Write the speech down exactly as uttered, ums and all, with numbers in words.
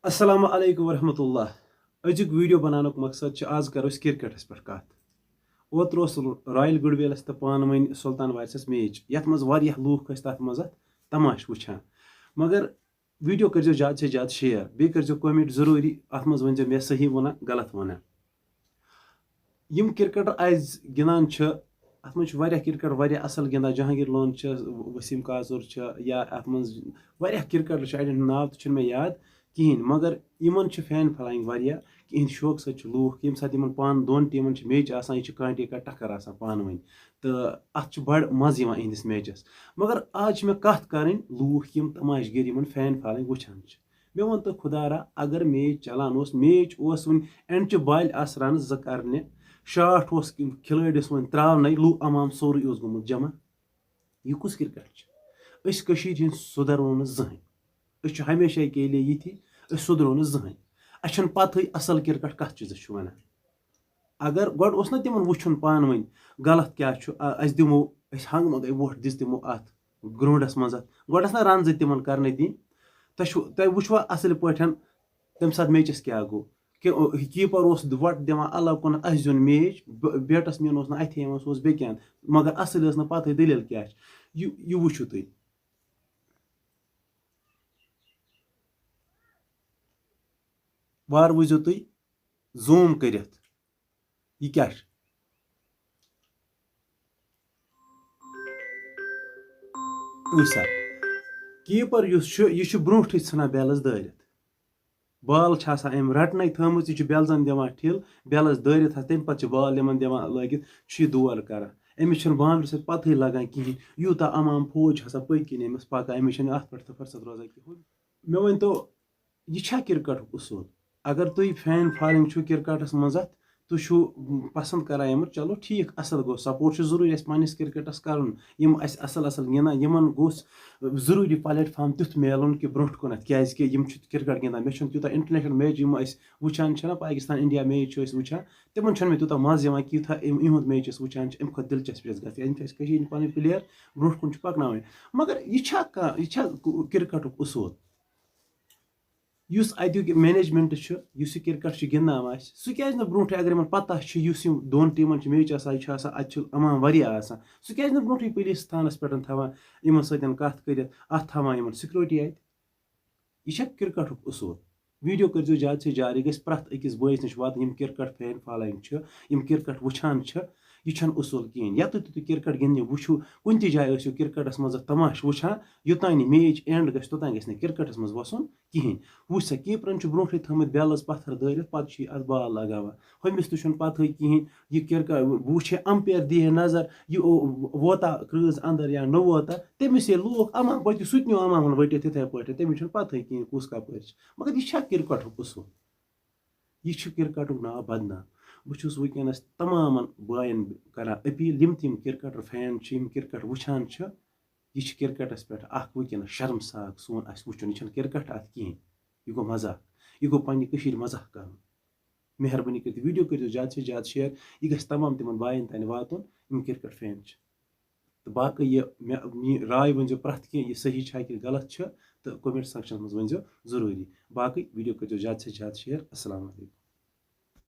السلام علیکم ورحمۃ اللہ۔ أزیُک ویڈیو بناونُک مقصد چھُ، آز کرو أسۍ کرکٹس پٮ۪ٹھ کتھ۔ اوترٕ اوس رایل گڈویلس تہٕ پانہٕ ؤنۍ سلطان وارثس میچ، یتھ منٛز واریاہ لوٗکھ ٲسۍ تتھ منٛز اتھ تماشہٕ وٕچھان۔ مگر ویڈیو کٔرزیو زیادٕ سے زیادٕ شیئر، بیٚیہِ کٔرزیو کمنٹ ضروٗری، اتھ منٛز ؤنزیو مےٚ صحیح ووٚنا غلط ووٚنا۔ یِم کرکٹر آز گِنٛدان چھِ، اَتھ منٛز چھِ واریاہ کرکٹر واریاہ اَصٕل گِنٛدان۔ جہانگیر لون چھِ، وسیٖم کاژور چھِ، یا اَتھ منٛز واریاہ کرکٹر چھِ، اَڑٮ۪ن ہُنٛد ناو تہِ چھُنہٕ مےٚ یاد کِہیٖنۍ، مگر یِمن چھِ فین فالویِنگ واریاہ، کہِ یِہِنٛدِ شوقہٕ سۭتۍ چھِ لوٗکھ، ییٚمہِ ساتہٕ یِمن پانہٕ دۄن ٹیٖمن چھِ میچ آسان، یہِ چھِ کانٹے کانٹے ٹکر آسان پانہٕ ؤنۍ، تہٕ اَتھ چھُ بڑٕ مَزٕ یِوان یِہِنٛدِس میچس۔ مگر آز چھِ مےٚ کَتھ کَرٕنۍ، لوٗکھ یِم تماشہٕ گِر، یِمن فین فالویِنگ وٕچھان چھِ، مےٚ ووٚن تہٕ خۄدا را، اگر میچ چلان اوس، میچ اوس وُنہِ اینڈچہِ بالہِ آسہٕ رنہٕ زٕ کرنہِ، شاٹ اوس کھلٲڑِس وُنہِ تراونَے، لوٗ عوام سورُے اوس گوٚمُت جمع۔ یہِ کُس کرکٹ چھُ؟ أسۍ کٔشیٖرِ ہِنٛدۍ سُدھرو نہٕ زٕہٕنۍ۔ أسۍ چھِ ہمیشہ کے لیے یِتھی، أسۍ سُدھرو نہٕ زٕہٕنۍ۔ اَسہِ چھَنہٕ پَتہٕے اَصٕل کرکٹ کَتھ چیٖزَس چھُ وَنان۔ اگر گۄڈٕ اوس نہ تِمن وٕچھُن پانہٕ ؤنۍ غلط کیٛاہ چھُ، آ، اَسہِ دِمو، أسۍ ہنٛگہٕ منٛگَے ووٹ دِژ تِمو اَتھ گراوُنٛڈَس منٛز اَتھ۔ گۄڈٕ ٲس نہ رَن زٕ تِمن کرنہٕ دِنۍ۔ تۄہہِ چھُو، تۄہہِ وٕچھوا اَصٕل پٲٹھۍ تَمہِ ساتہٕ میچَس کیٛاہ گوٚو؟ کہِ، کیٖپَر اوس وَٹ دِوان الگ کُنَتھ، اَسہِ زیوٗن میچ، ب-، بیٹَس مین اوس نہٕ اَتھِ یِوان، سُہ اوس بیٚکہِ اَنٛد۔ مگر اَصٕل ٲس نہٕ پَتہٕے دٔلیٖل کیٛاہ چھِ۔ یہِ، یہِ وٕچھِو تُہۍ۔ وارٕ وٕچھزیو تُہۍ زوٗم کٔرِتھ۔ یہِ کیٛاہ چھُ؟ وٕچھ سا، کیٖپر یُس چھُ، یہِ چھُ برونٛٹھٕے ژھٕنان بیلَس دٲرِتھ۔ بال چھِ آسان أمۍ رَٹنَے تھٲومٕژ، یہِ چھُ بیلزَن دِوان ٹھِل، بیلَس دٲرِتھ حظ، تَمہِ پَتہٕ چھِ بال یِمَن دِوان لٲگِتھ، چھُ یہِ دور کَران۔ أمِس چھُنہٕ بانٛبرِ سۭتۍ پَتہٕے لَگان کِہیٖنۍ، یوٗتاہ عوام فوج چھُ آسان پٔتۍ کِنۍ أمِس پَکان، أمِس چھَنہٕ اَتھ پٮ۪ٹھ تہٕ فٕرصت روزان کِہیٖنۍ۔ مےٚ ؤنۍ تو، یہِ چھا کرکٹُک اصوٗل؟ اگر تُہۍ فین فالویِنگ چھُو کرکٹس منٛز اتھ، تُہۍ چھُو پسند کران یِمن، چلو ٹھیٖک، اصل گوٚو، سپورٹ چھُ ضروٗری اَسہِ پننِس کرکٹس کرُن۔ یِم اَسہِ اصل اصل گِنٛدان، یِمن گوٚژھ ضروٗری پلیٹ فارم تیُتھ میلُن کہِ برونٛٹھ کُنتھ، کیازِ کہِ یِم چھِ کرکٹ گِنٛدان۔ مےٚ چھُنہٕ تیوٗتاہ انٹرنیشنل میچ یِم اَسہِ وٕچھان چھِنہ، پاکستان انڈیا میچ چھِ أسۍ وٕچھان، تِمن چھُنہٕ مےٚ تیوٗتاہ مزٕ یِوان کہِ یوٗتاہ یِم، یِہُنٛد میچ أسۍ وٕچھان چھِ، اَمہِ کھۄتہٕ دلچسپ چھِ اَسہِ گژھان۔ یعنی کہِ اَسہِ کٔشیٖرِ ہِنٛدۍ پنٕنۍ پلیر برونٛٹھ کُن چھِ پکناوٕنۍ۔ مگر یہِ چھا کانٛہہ، یہِ چھا کرکٹُک اصوٗل؟ یُس اَتیُک یہِ مینیجمنٹ چھُ، یُس یہِ کرکٹ چھُ گِنٛدناوان اَسہِ، سُہ کیازِ نہٕ برونٛٹھٕے، اگر یِمن پتہ چھُ یُس یِم دۄن ٹیٖمن چھُ میچ آسان، یہِ چھُ آسان، اَتہِ چھُ اَمان واریاہ آسان، سُہ کیازِ نہٕ برونٛٹھٕے پُلیٖس تھانس پٮ۪ٹھ تھاوان یِمن سۭتۍ کتھ کٔرِتھ، اَتھ تھاوان یِمن سیکورٹی اَتہِ؟ یہِ چھا کرکٹُک اصوٗل؟ ویڈیو کٔرزیو زیادٕ سے زیادٕ، یہِ گژھِ پرٛٮ۪تھ أکِس بٲیِس نِش واتُن، یِم کرکٹ فین فالویِنگ چھِ، یِم کرکٹ وٕچھان چھِ، یہِ چھَنہٕ اصوٗل کِہیٖنۍ۔ یَتُتھ تہِ تُہۍ کرکٹ گِنٛدنہِ وٕچھِو، کُنہِ تہِ جایہِ ٲسِو کرکٹس منٛز تماشہٕ وٕچھان، یوٚتام نہٕ میچ اینڈ گژھِ، توٚتام گژھِ نہٕ کرکٹس منٛز وَسُن کِہیٖنۍ۔ وٕچھ سا، کیٖپرن چھُ برونٛٹھٕے تھٲومٕتۍ بیلز پتھر دٲرِتھ، پتہٕ چھُ یہِ اتھ بال لگاوان۔ ہُمِس تہِ چھُنہٕ پتہٕے کِہیٖنۍ، یہِ کرکٹ وٕچھِ، امپیر دِیہِ نظر، یہِ او-، ووتا کرٛٲز اندر یا نہٕ ووتا، تٔمِس ییٚلہِ لوٗکھ اَمان پٔتہِ، سُہ تہِ نیوٗ اَمان وَن ؤٹِتھ تِتھَے پٲٹھۍ، تٔمِس چھُنہٕ پَتہٕے کِہیٖنۍ کُس کَپٲرۍ چھِ۔ مگر یہِ چھا کِرکَٹُک اصوٗل؟ یہِ چھُ کِرکَٹُک ناو بدنام۔ بہٕ چھُس وٕنکیٚنَس تمامَن بایَن کَران أپیٖل، یِم تہِ یِم کِرکَٹَر فین چھِ، یِم کِرکَٹ وٕچھان چھِ، یہِ چھِ کِرکَٹَس پٮ۪ٹھ اَکھ وٕنکیٚنَس شرمساگ سون اَسہِ وٕچھُن۔ یہِ چھَنہٕ کِرکَٹ اَتھ کِہیٖنۍ، یہِ گوٚو مزاق، یہِ گوٚو پنٛنہِ کٔشیٖرِ مزاق کَرُن۔ مہربٲنی کٔرِتھ ویڈیو کٔرِو زیادٕ سے زیادٕ شیئر، یہِ گژھِ تمام تِمن بایَن تانۍ واتُن، یِم کِرکَٹ فین چھِ۔ تہٕ باقٕے یہِ مےٚ، میٛٲنۍ راے ؤنۍزیو پرٛٮ۪تھ کینٛہہ، یہِ صحیح چھا کِنہٕ غلط چھِ، تہٕ کمنٹ سیکشنَس منٛز ؤنۍزیو ضروٗری۔ باقٕے ویڈیو کٔرۍزیو زیادٕ سے زیادٕ شیئر۔ السلام علیکم۔